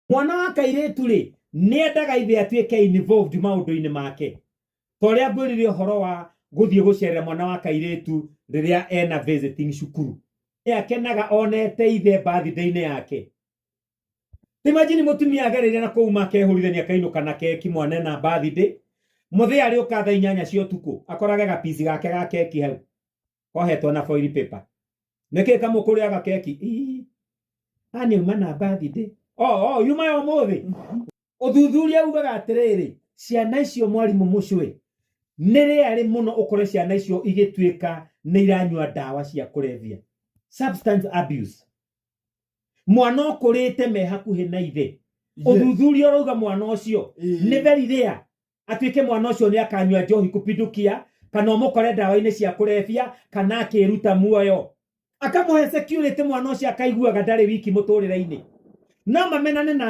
Mwana wa kairĩtu rĩ, nĩendaga ithe atuĩke involved maũndũ-inĩ make. Ta ũrĩa ngwĩrire ũhoro wa gũthiĩ gũcerera mwana wa kairĩtu rĩrĩa ena visiting cukuru. Nĩakenaga onete ithe birthday-inĩ yake. Imagine mũtumia agereire na kũu makehũrithania akainũka na keki mwana ena birthday. Mũthee arĩũka thaa 8 cia ũtukũ akorage gapici gake ga keki hau kohetwo na foil paper. Nĩkĩ kamũkũrĩaga keki? Ii, ani uma na birthday. Oh, oh, yuma ya ũmũthĩ. Ũthuthuria ugaga atĩrĩrĩ, ciana icio mwarimũ mũcwe, nĩ rĩarĩ mũno ũkore ciana icio igĩtuĩka nĩ iranyua ndawa cia kũrebia. Substance abuse. Mwana ũkũrĩte me hakuhĩ na ithe. Ũthuthuria ũrauga mwana ũcio nĩ very rare atuĩke mwana ũcio nĩ akanyua njohi kupindukia, kana ũmũkore ndawa-inĩ cia kũrebia, kana akĩruta muoyo. Akamũhe security mwana ũcio akaiguaga ndarĩ wiki mũtũrĩre-inĩ. No mamenane na